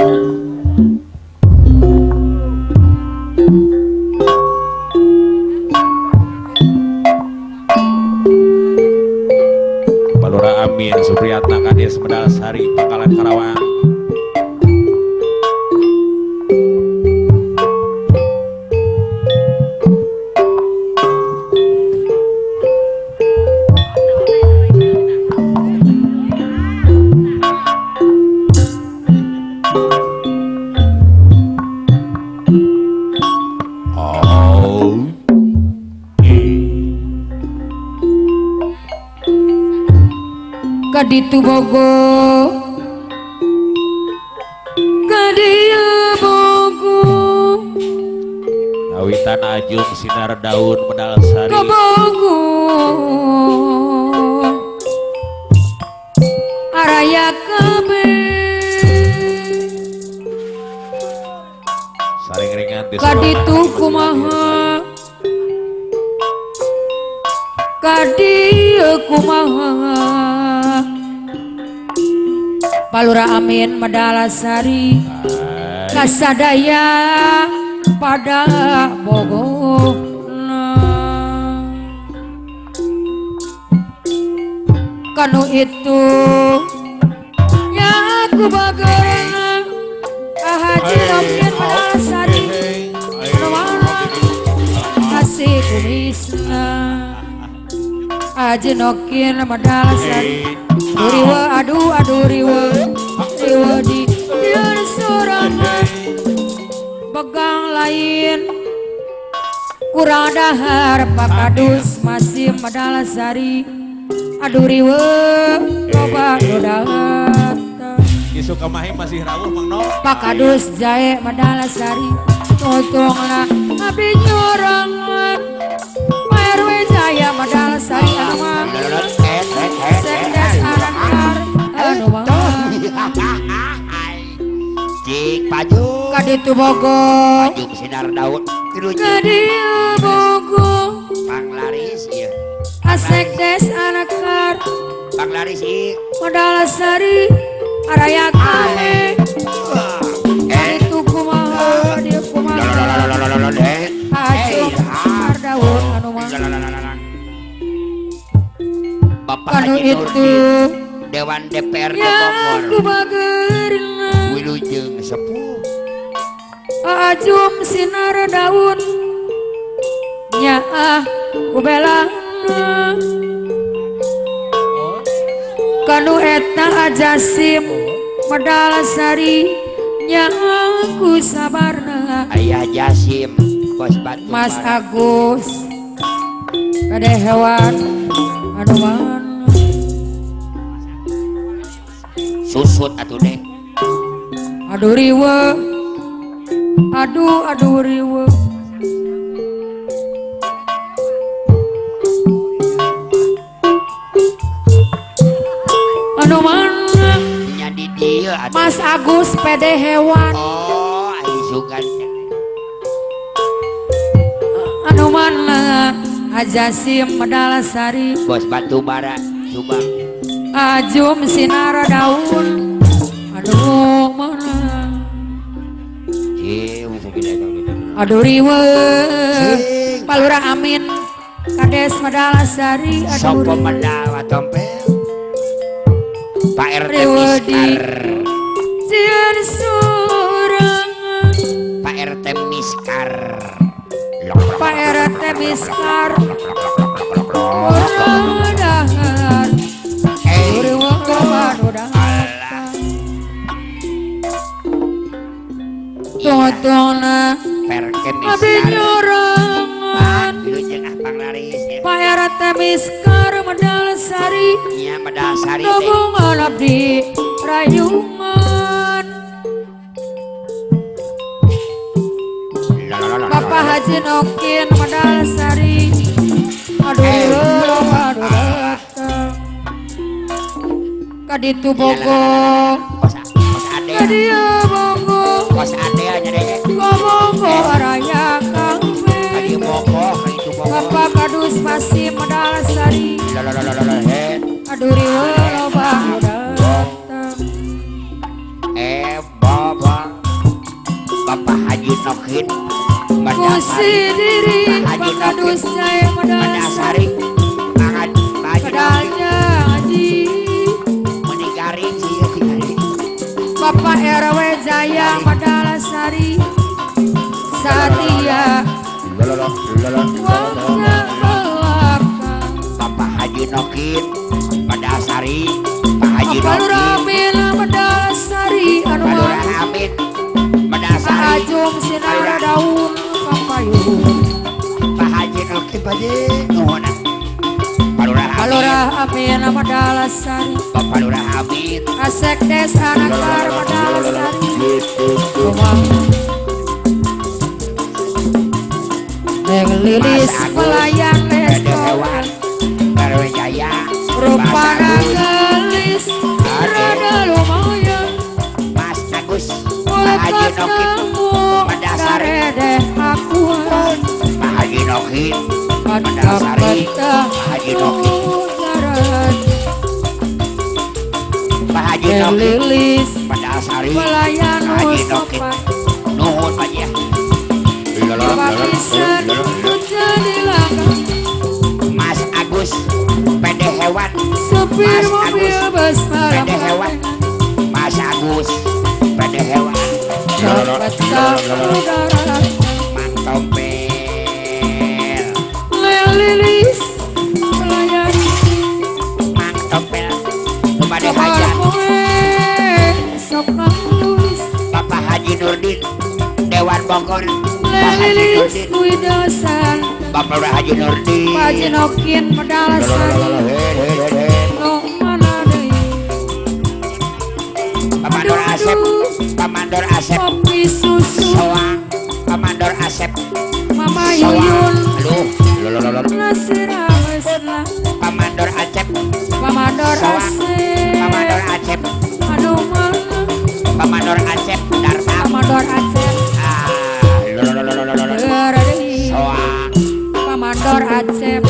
Balura Amin Supriyatna Kades Medalsari Pangkalan Karawang. Kaditu bogo kadieu bogo Kawitan ajung sinar daun Medalsari kabogo araya kabeh saring-ringan di kaditu kumaha kadieu kumaha Palura Amin Medalasari kasadaya pada bogona kanu itu ya aku bageurna Haji Nokin Medalasari anu mana kasih kumisna Haji Nokin Medalasari riwa aduh aduh riwa riwa di biar sorangan begang lain kurang dahar Pak Kadus masih Medalasari aduh riwa loba nu datang Isu kamahi masih rawuh Mang No Pak Kadus jae Medalasari totongna abdi nyorangan Pak RW Jaya Medalasari anu mah Sekdes Arakar anu mah Cik paju kaditu bogo paju sinar daun kadieu bogo panglaris ieu Asekdes Arakar panglaris ieu Medalasari araya kabeh kaditu kumaha kadieu kumaha Ajung sinar daun anu mah Bapak kanu Haji itu Nurdin Dewan DPRD ya Bogor aku bageurna wilujeng sepuh ajum sinar daun nyaah ku belana kanu eta ajasim Medalasari nyaah ku sabarna Ayah Jasim bos batu Mas Agus kade hewan anu mana susut atuh deh aduh riwe aduh aduh riwe anu mana nya di dieu atuh Mas Agus pede hewan oh ai sugan anu mana Ajasim Medalasari bos batu bara Subang ajum sinar daun aduh mana aduh riwe Palura Amin Kades Medalasari aduh sopo medal tompel Pak RT Riwe di Miskar sieun sorangan Pak RT Miskar Pak RT Miskar urang dahar riwe anu datang tongtongna abdi nyorangan Pak RT Miskar Medalasari nya Medalasari dobongan abdi rayungan Bapak Haji Nokin Medalasari aduh loba anu datang kaditu bogo kadieu bogo kos adea nya deh bogo araya kabeh kadieu bogo kaditu bogo Bapak Kadus masih Medalasari aduh riweuh loba anu datang Bapak Sari diri Pak Haji Pak Kadus Nokin Jaya Medal Sari Sari Pak Haji Nokin Haji meni garing sih ya tinggali. Bapak RW Jaya Medal Sari Satia Wangnya belakang Bapak Haji Nokin Medal Sari Pak Haji Bapak Lurah Nokin Amin Medal Sari anu Pak Lurah Amin Medal Sari Ajum sinar daun kapayun Pak Haji Nokin Pak Haji nuhun Pak Lurah Pak Amin Lurah Amin Medal Sari Bapak Lurah Amin Kasekdes Anakar Medal Sari Rumah Neng Lilis Mas Agus, pelayan Pede Hewan restoran RW Jaya Mas Rupana Agus gelis rada lumayan Mas Agus Pak Haji Mulut Nokin kamu Medal Sari daredeh aku Pak Haji Nokin Medal Sari Pak Haji Nokin Pak Haji Neng Nokin Lilis Medal Sari pelayan Pak Haji Nokin sopan nuhun Pak Haji ya. Papisan jadi lakang Mas Agus Pede Hewan Supir Mas mobil Agus bus malam Pede Hewan Mas Agus Pede Hewan Copet udara Mang Tompel Neng Lilis pelayan Mang Tompel kepada Kabar hajat poe sok nangis Bapak Haji Nurdin Dewan Bogor Pak Neng Haji Lilis Nurdin kuidasan Bapak Haji Nurdin Pak Haji Nokin Medal Sari Nu mana deui Pak Mandor Asep Pak Mandor Asep Kopi susu Soang Pak Mandor Asep Mama Soang Yuyun aduh Nasi ramesna Pak Mandor Acep Pak Mandor Soang Pak Mandor Asep Acep Aduh mana Pak Mandor Acep Darta Pak Mandor Acep ah Berdeui Soang Pak Mandor Acep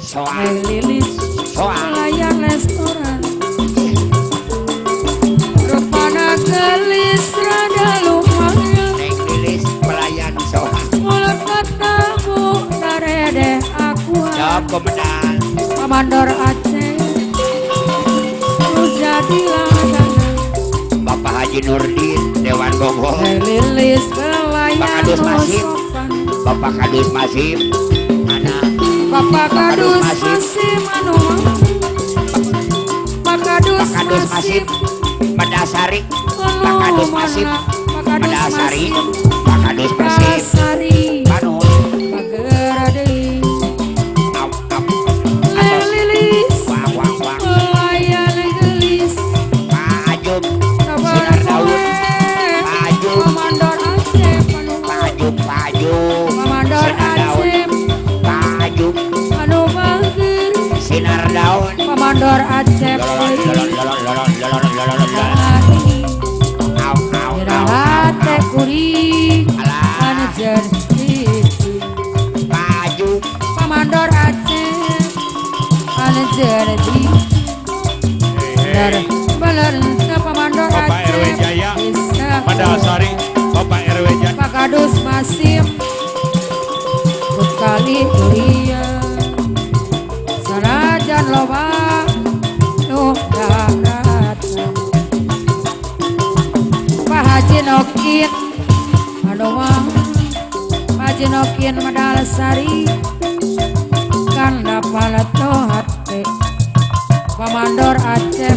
Soang Neng Lilis Soang pelayan restoran Rupana gelis rada lumayan Neng Lilis pelayan Soang Mulut katamu daredeh aku Jawab komentar Pak Mandor Aceh Lu jadi langganan Bapak Haji Nurdin Dewan Bogor Neng Lilis Pak pelayan Kadus Masif. sopan Bapak Kadus Masif anak Bapak Kadus Kadus Masif. Masif anu Pak Kadus Pak Kadus Masif Masif Medasari anu Pak Kadus Masif mana Pak Kadus Medasari Masif Pak Kadus Persib Kasari Panun Pagera deui Au au Neng Atos Lilis Wang wang wang pelayan gelis Pak Ajum Kabar Sinar Daun poe Pak Ajum Komandor Aceh anu Pak Ajum Pak Ajum Komandor Sinar Daun Aceh Pak Ajum anu bangkir Sinar Daun Komandor Aceh Au au au Hate au kuring Alah anu jadi Pak Ajum Komandor Aceh anu jadi bener bener Komandor Bapak Aceh RW Jaya, bisa Medal Sari Bapak RW Jaya Pak Kadus Masim kali iya sanajan loba nu daratan Pak Haji Nokin anu mah Pak Haji Nokin Medal Sari kanda paleto hate Komandor Aceh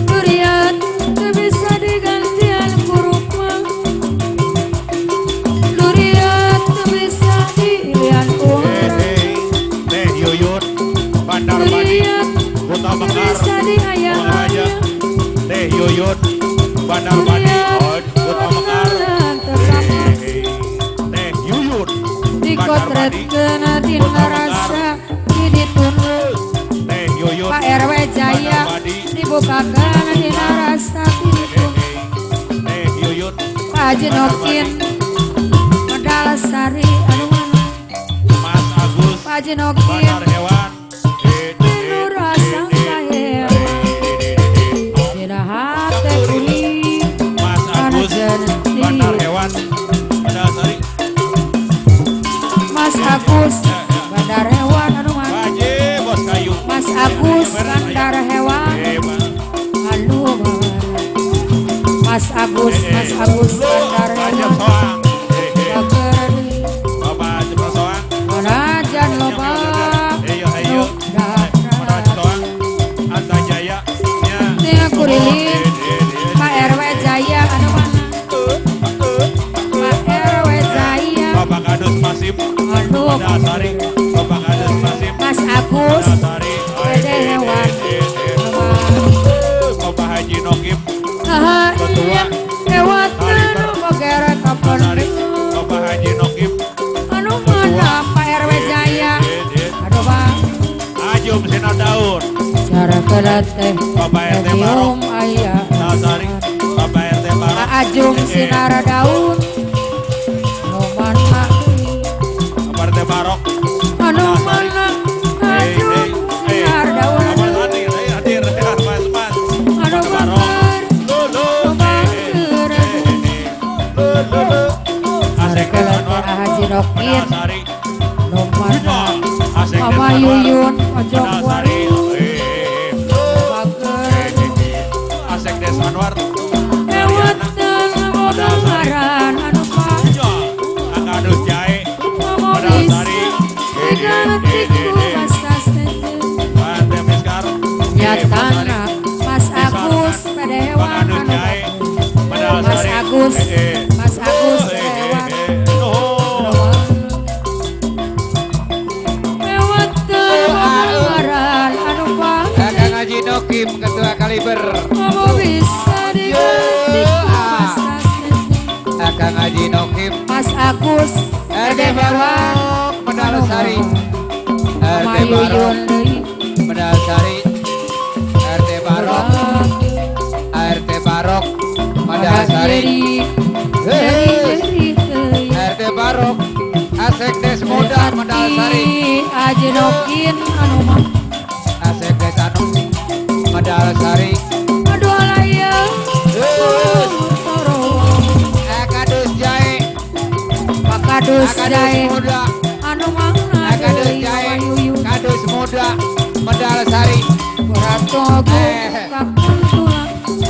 Durian teu bisa digantian ku rupa Durian teu bisa dilian ku Hey, hey. Teh Yuyun Bandar Madi Durian Kota teu Mekar bisa Raja diayang-ayang Teh Yuyun Bandar Madi Durian Kota Mekar ketinggalan teu kapok Hey, hey. Teh Yuyun Bandar Madi Dikotretkeun dina rasa di ditun Teh Yuyun Pak RW Jaya Bandar Madi dibukakeun dina rasa di ditun Hey, hey. Teh Yuyun Pak Haji Nokin Medal Sari anu mana Mas Agus Pak Haji Nokin Bandar Hewan Tinu rasa kae Dina hate kuring Mas Medalsari Hewan Bapak Haji Nokib Ketua Medalsari Bapak Haji Nokib anu mana Pak RW Jaya aduh Pak Ajum Sinar Daun cara teh Bapak RT Barok Medalsari Bapak RT Barok Ajum Sinar Daun anu mana Bapak RT Barok anu mana Ajum Sinar Daun anu bakar Haji Nokin nu mana Mama Yuyun Ojok Wari Bager Asek Des Anwar Ewatan ngaran anu Akadus Jae Mama bisa diganti ku basa Nyatana Mas Agus Pedewan anu Mas Agus Mas Agus Pedewan Kakang Haji Nokim Ketua Kaliber bisa diganti Kakang Haji Nokim Mas Agus RT Barok Medalsari RT Barok Medalsari RT Barok RT Barok Medalsari RT Barok Asek Des Muda Medalsari Haji Nokin anu mah Asek Des anu Medalsari aduh alaya Akadus Jae Pakadus Jae Muda anu mana Akadus Jae Kadus Muda Medalsari Ratogo kakuntulan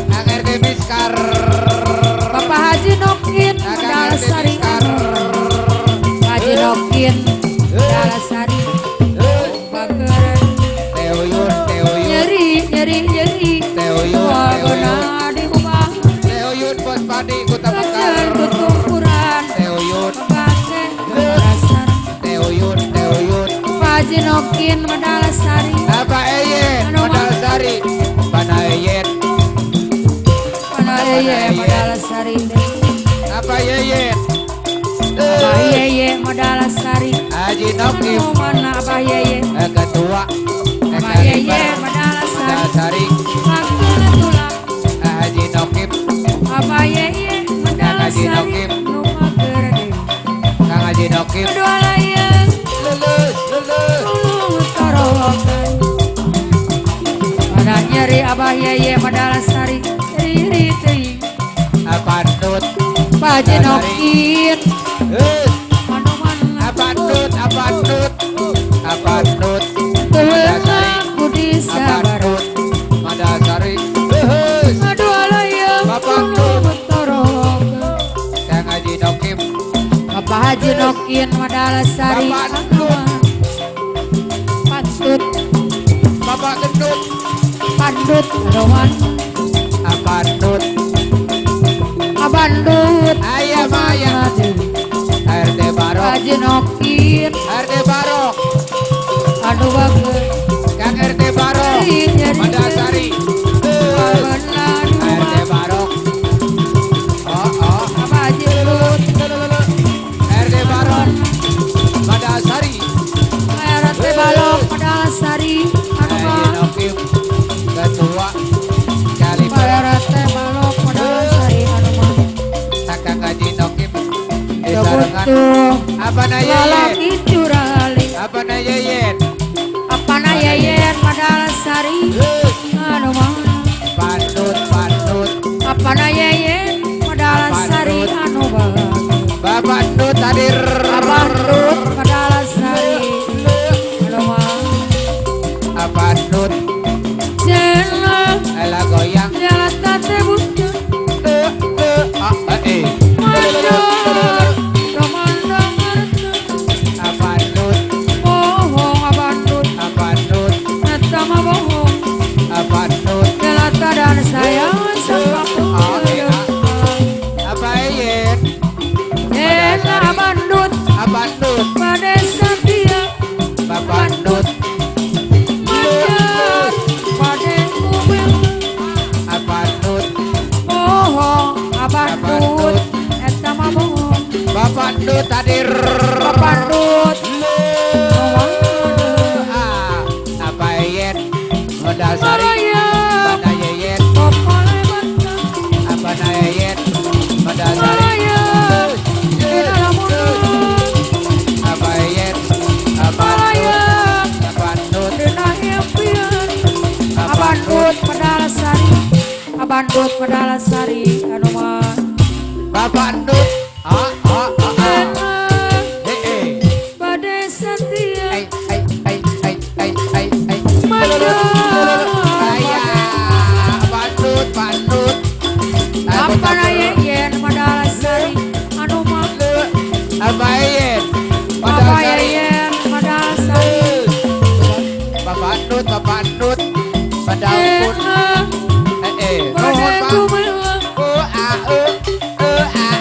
Kang RT Miskar Bapak Haji Nokin Medalsari Haji Nokin Medalsari Bager Teoyun Teoyun nyeri nyeri nyeri Teoyun Teoyun Teoyun Bos Padi Kota Mekar Kutumpuran Teoyun Pake Medalsari Teoyun Teoyun Haji Nokin Medalsari Apa Eyen Medalsari Pana Eyen Pana Eyen Medalsari Apa Yeyen Abah Yeye Medalsari Haji Nokim anu mana Abah Yeye Ketua Abah Yeye Medalsari Medalsari tulang Haji Nokim Abah Yeye Medalsari nu mager deui Kang Haji Nokim aduh alayang lulus lulus tulung torokan pada nyeri Abah Yeye Medalsari riri teuing Apandut Pak Haji Nokin anu mana Apandut Apandut Apandut teuing budi sabar Apandut Medalsari aduh alayang Bapak tulung torokan Kang Haji Nokim Bapak Haji Nokin Medalsari Bapak Gendut. Pantut Bapak Gendut Pandut aduan Apandut Abandut Ayam ayam RT Barok Haji Nokin RT Barok aduh bagus Kang RT Barok Medalsari RT Barok oh oh Bapak Haji Lut RT Barok Medalsari RT Balok Medalsari Haji anu Nokim Ketua Kaliber RT Balok Medalsari anu mah Kakang Haji Nokim Disarengan butuh Apa na Yeyen lalaki curali Apa na Yeyen apa na Yeyen Medalsari anu mah Pandut Pandut apa na Yeyen Medalsari anu bagus Bapak Ndut hadir Abah Ndut Medalsari anu mah Apa Ndut Jela Ela goyang jala tate butuh eh eh mandor romandong ngerti Apa Ndut bohong Abah Ndut Apa Ndut eta mah bohong Apa Ndut Jelata dan sayang Apa Yeyen Jela Abah Ndut Apa Ndut pada setia Bapak Ndut Ndut hadir. Bapak Ndut Ah, Apa Yeyen Medalsari. Malaya. Bana Yeyen. Apa Yeyen Medalsari. Malaya. Apa Yeyen. Apa Malaya. Apa Ndut. Abandut Medalasari, Abandut Medalasari, anu mah. Bapak Ndut. Ah ah ah ah. Eh eh. Bade setia. Ai ai ai ai ai ai ai. Mada. Ayah, Bandut, Bandut. Apa Yeyen Medalasari, anu mah. Apa Yeyen? Apa Yeyen Medalasari. Bapak Ndut, Bapak Ndut. Padahal pun eh eh. Bade Nuhun, Pak. gumelang. O a e e a